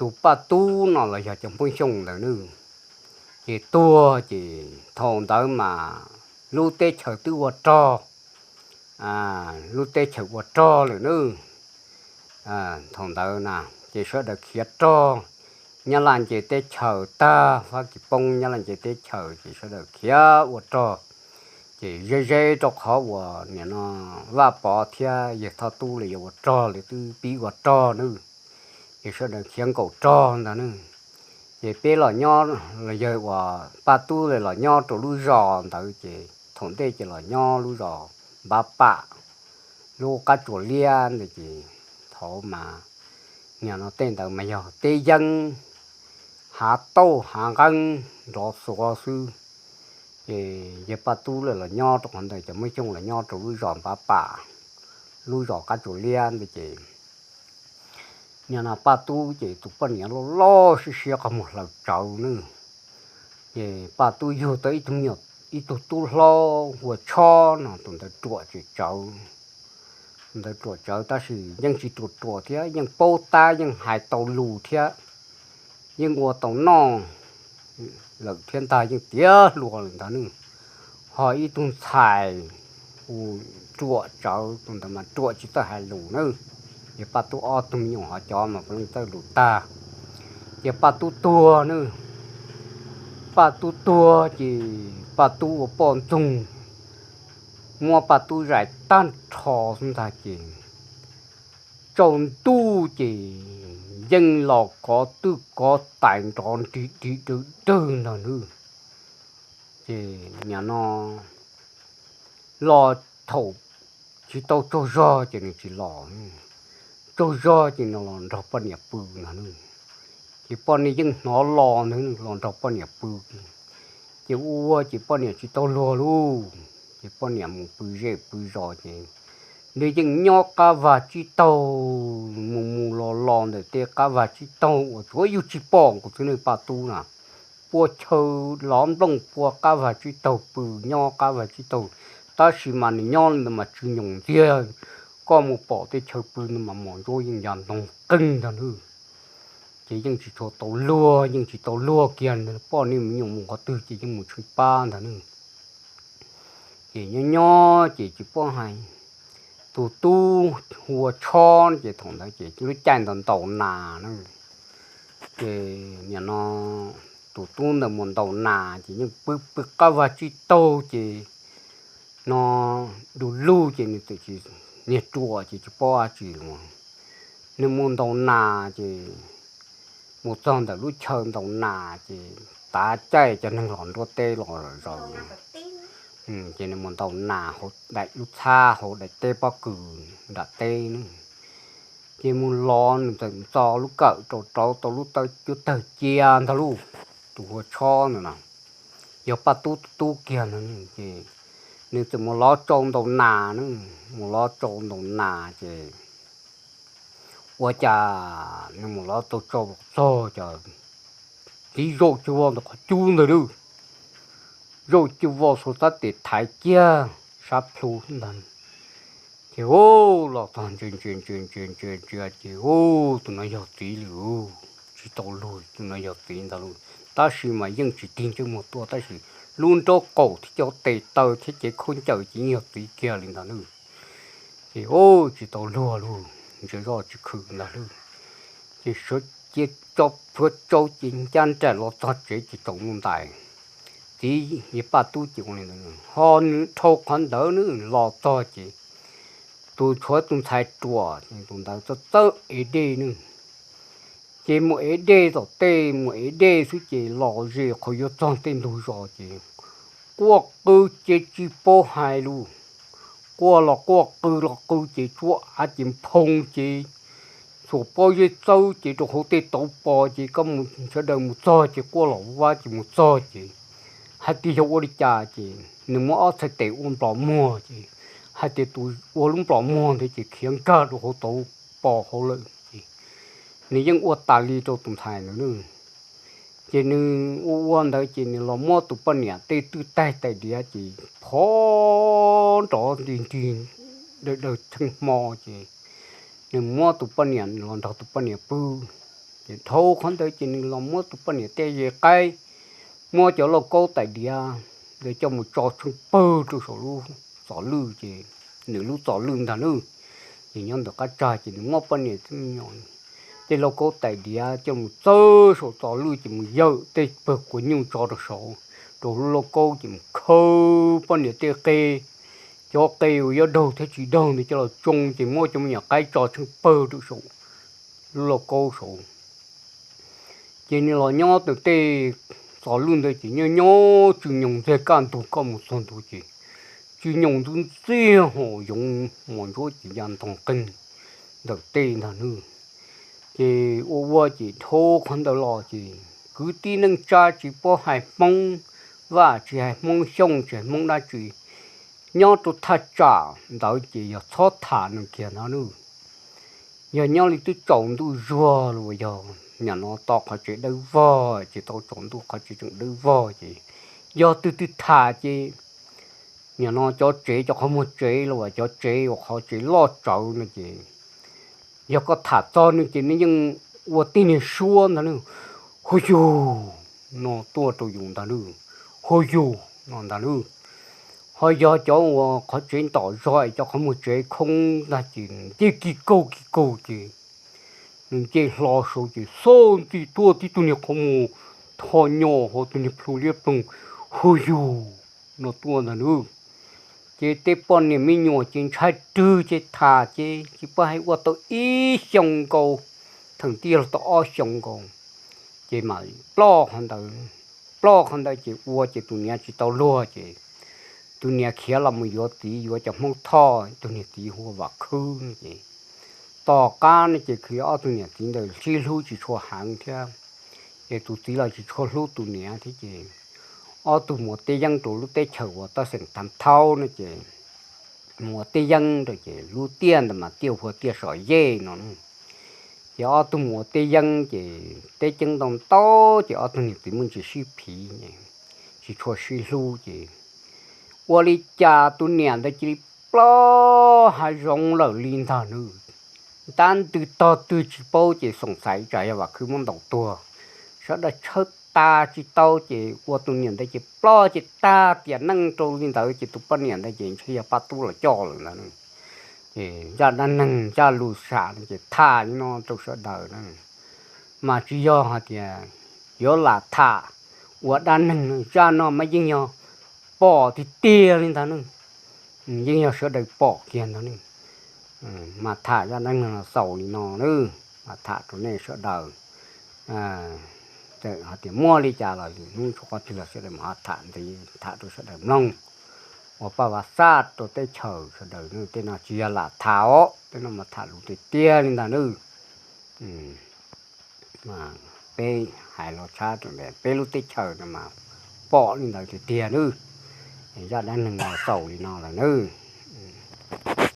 tus Paj Tub no los yog cov Hmoob Xyooj ntawd nawb, ces tuag ces thaum ntawd mas lub teb chaws twb ua rog, lub teb chaws ua rog lawm nawb. Thaum ntawd na ces sawv daws khiav rog, Nyab Laj nce teb chaws tag, Fab Kis poob Nyab Laj nce teb chaws ces sawv daws khiav ua rog. Ces ze ze rau qhov uas nim no Vaj Pov thiab yawg Thoj Tub los yog ua rog, lawv twb pib ua rog nawb, ces sawv daws khiav nkaum rog ntag nawb. Ces peb los nyob, los yog uas Paj Tub los nyob rau lub zos ntawd ces thaum ntej ces los nyob lub zos Npav Pam, lub qab tsuas liab ntawd ces thaum mas nim no tej ntawd mas yog teb yeeb, hav tauj hav nqeeb nrov xuav xwb. Ces yawg Paj Tub lawv los nyob rau qhov ntawd, cov Hmoob Xyooj los nyob rau lub zos Npav Pam, lub zos qab tsuas liab ntawd ces nim no Paj Tub ces tus poj niam loj loj siab siab qhov muag hlaws tsawv nawb. Ces Paj Tub yug tau ib tug me nyuam, ib tug tub hlob hu ua Tshob no, tus ntawd ruam tsawv, tus ntawd ruam tsawv tab sis yeej tsis ruam ruam thiab, yeej paub tab yeej hais tau lus thiab, yeej ua tau noj lawm thiab ntag, yeej tiav hluas lawm ntag nawb. Ho ib tug ntxhais hu ruam tsawv, tus ntawd mas ruam tsis txawj hais lus nawb. Ces Paj Tub ob tug me nyuam ho cov mas puav leej txawj lus tag. Ces Paj Tub tuag nawb. Paj Tub tuag ces Paj Tub ua poj ntxoog, muab Paj Tub zais tag nrho xwb ntag ces tsaus ntuj ces yeej los kov twj kov tais nrov nrig dig dawg dawg ntag nawb. Ces nim no los thaum tsis tau tsaug zog ces nws tsis los, tsaug zog ces nws los nrog poj niam pw ntag nawb. Ces poj niam yeej hnov los ntag, los nrog poj niam pw. Ces ua ces poj niam tsis tau luag lauj, ces poj niam mus pw zej pw zos ces nws yeej nyob qab vag tsib taug, mus mus los los ntawm tej qab vag tsib taug uas tsuav yug tsis pom nkaus xwb nawb. Paj Tub na pua chaw lov nplooj pua qab vag tsib taug pw, nyob qab vag tsib taug, tab sis mas nws nyob li ntawd mas tsis nyoos ntxiag, koj mus pom tej chaw pw ntawd mas mos ntsuab yeej ya ntoo qeeg ntag nawb. Ces yeej tsis tshua tau luag, yeej tsis tau luag kiag, poj niam me nyuam mus qhov twg ces yeej mus tsheej pab ntag nawb. Ces nyob nyob ces tsis paub hais, tus tub hu ua Tshob ces thaum ntawd ces lub caij ntawd ntaus nas na. Ces nim no tus tub ntawd mus ntaus nas ces yeej pw pw qab vag tsib taug ces no du lug ces nws txawm tsis, niag ruam ces tsis paub dab tsi los, nws mus ntaus nas ces mus txog ntawm lub chaw ntaus nas ces tav caij cov neeg los nruab teb los zaws. Ces nws mus ntaus nas hauv daim lub txhab hauv daim teb pob kws nram teb ne. Ces mus los nws txawm txo lub kawm rau rauv tau lub tawb cuab tawg cia ntag lauj. Tus hu ua Tshob ntawd na, yog Paj Tub tus tub kiag ntag. Ces nws txawm mus lov tsau ntaus nas na, mus lov tsau ntaus nas ces ua cas nws mus lov tau tsau los txog ces txiv zaum cig vos ntawm qhov cub ntag lauj. Zaum cig vos xuas tab tes thaiv kiag sab plhu ntag. Ces hu los txog ntsia ntsia ntsia ntsia ntsia ntsia ces hu, tus no yog txiv lawm, tsis tau luag, tus no yog txiv ntag lauj. Tab sis mas yeej tsis tig ntsej muag tuaj tab sis lub nraub qaum thiab cov tes taw thiab cev khaub ncaws ces yeej yog txiv kiag li ntag lauj. Ces hu tsis tau luag lauj, ntsia zoj tsis khwm ntag lauj. Ces sawv cia tso plhuav tsau ces ncaj nraim los txog tsev ces tsaus ntuj ntais. Txiv yawg Paj Tub ces ua li ntawd, ho nws dhau qhov ntawd nws los txog ces tus tshuav tus ntxhais ruam tus ntawd txawj txawj ev dej ne. Ces mus ev dej tom tej, mus ev dej xwb ces los ze qhov yuav txog tej ntug zos ces quaj qw ces tsis paub hais lus. Quaj los quaj, qw los qw ces tsuab av ces nphoo ces xuas pob zeb txawb ces rau hauv tej tauv pos ces koj mus sawv daws mus txog ces quaj los vab ces mus txog ces hais tias yog ua li cas ces nws muab ob txhais tes ua nplos muag ces hais tias tus ua lub nplos muag ntawd ces khiav nkag rau hauv tauv pos hauv lawm ces nws yeej ua tas li rau tus ntxhais ntawd. Ces nws ua ua ntawd ces nws los muab tus poj niam tej twj taig tais diav ces phov nrov nrig nrig daws daws tsheej hmo ces nws muab tus poj niam los nrog tus poj niam pw. Ces dhau qhov ntawd ces nws los muab tus poj niam tej ze qaib, muab cov lauj kaub tais diav ntawd coj mus tso tsheej pawg rau saum lub txos lwj ces nws lub txos lwj ntag nawb. Ces nyob ntawm qab tsag ces nws muab poj niam tej lauj kaub tais diav coj mus txawb saum txos lwj ces mus yawm tej pawg quav nyuj tso rau saud, rau lub lauj kaub ces mus khaws poj niam tej qe, cov qe uas yuav daug thiab tsis daug ntawd coj los tsoo ces muab cov me nyuam qaib tso tsheej pawg rau saum lub lauj kaub saud. Ces nws los nyob ntawm tej txos lwj ntawd ces nyob nyob tsw nyoos ntxiag kaj ntug koj mus txog ntua ces tsw nyoos ntub ntxiag hos yoov mos ntsuab ces ya ntog qeeg ntawm tej ntag nawb. Ces ua ua ces dhau qhov ntawd los ces kwv tij neej tsa tsis paub hais Hmoob, Vaj tsis hais Hmoob, Xyooj tsis hais Hmoob dab tsi, nyob rau thaj tsam ntawd ces yog txhob tham nws kiag ntag nawb. Yog nyob li twb tsaus ntuj zuag los uas yog nim no to qhov tsev dawb vog ces tau tsaus ntuj qhov tsev tseem dawb vog ces yog twg twg tham ces nim no cov tsev cov qhov muag tsev los uas cov tsev uas qhov tsev loj tsawv no ces yog koj tham txog nws ces nws yeej ua tib niag suab ntag nawb, hu yug no tuaj rau yus ntag nawb, hu yug no ntag nawb. Ho yog cov uas qhov tsev ntom zog es cov qhov muag tsev khoob ntag ces nws nce kis kaug kis kaug ces nws nce hlo saud ces xauj ntxi tuaj tib tug niag qhov muag tho nyo hauv tus niag plhu liab ploog, hu yug no tuaj ntag nawb. Ces tej poj niam me nyuam ces ntshai rwg ces tham ces tsis paub hais ua tau ib xyoo nkaus, theem tij los tau ob xyoo nkaus, ces mam ploj qhov ntawd. Ploj qhov ntawd ces ua ces tus niam tsis tau luag ces tus niam khiav los mus yuav txiv, yuav cov Hmoob Thoj, tus niam txiv hu ua Vam Khwb no ces tom qab no ces khwv ob tug niam txiv ntawd sib hlub tsis tshua heev thiab, ces tus txiv los tsis tshua hlub tus niam thiab ces ob tug mus ua teb yeeb rau lub teb chaws uas taj xeem Thav Thaub no ces mus ua teb yeeb rau ces lub tiaj ntawd mas tiaj hu ua tiaj Sov Yej no. Ces ob tug mus ua teb yeeb ces teb ceeb ntau ntau ces ob tug niam txiv muaj ntsis sib phiv, tsis tshua sib hlub ces ua li cas tus niam ntawd cia li ploj hav zoov lawm li ntag nawb. Ntab ntws tog twg tsis paub ces xoom xaiv tsam yog Vam Khwb muab ntaus tuag. Sawv daws tshawb tas tsis tau ces ua tus niam ntawd ces ploj ces tag tiam neej rau li ntawd ces tus poj niam ntawd ces ntshe yog pab tub los coj lawm ntag. Ces zaj dab neeg zaj lus sam no ces tham li no rau sawv daws na, mas tsis yog hais tias yuav lam tham ua dab neeg, zaj no mas yeej yog pom tiag tiag li ntag ne, yeej yog sawv daws pom kiag ntag ne. Mas tham zaj dab neeg no xaus li no na, mas tham rau nej sawv daws. Txawm hais tias muaj li cas los lwm hnub tshuav qhov twg los sawv daws mam ho tham ntxiv tham rau sawv daws mloog, ua paj vav xaj rau teb chaws sawv daws. Tej no tsis yog lam tham os, tej no mas tham lus tiag tiag li ntag nawb. Peb hais los tshab rau peb lub teb chaws no mas pom li ntawd tiag tiag nawb. Zaj dab neeg no xaus li no lawm nawb.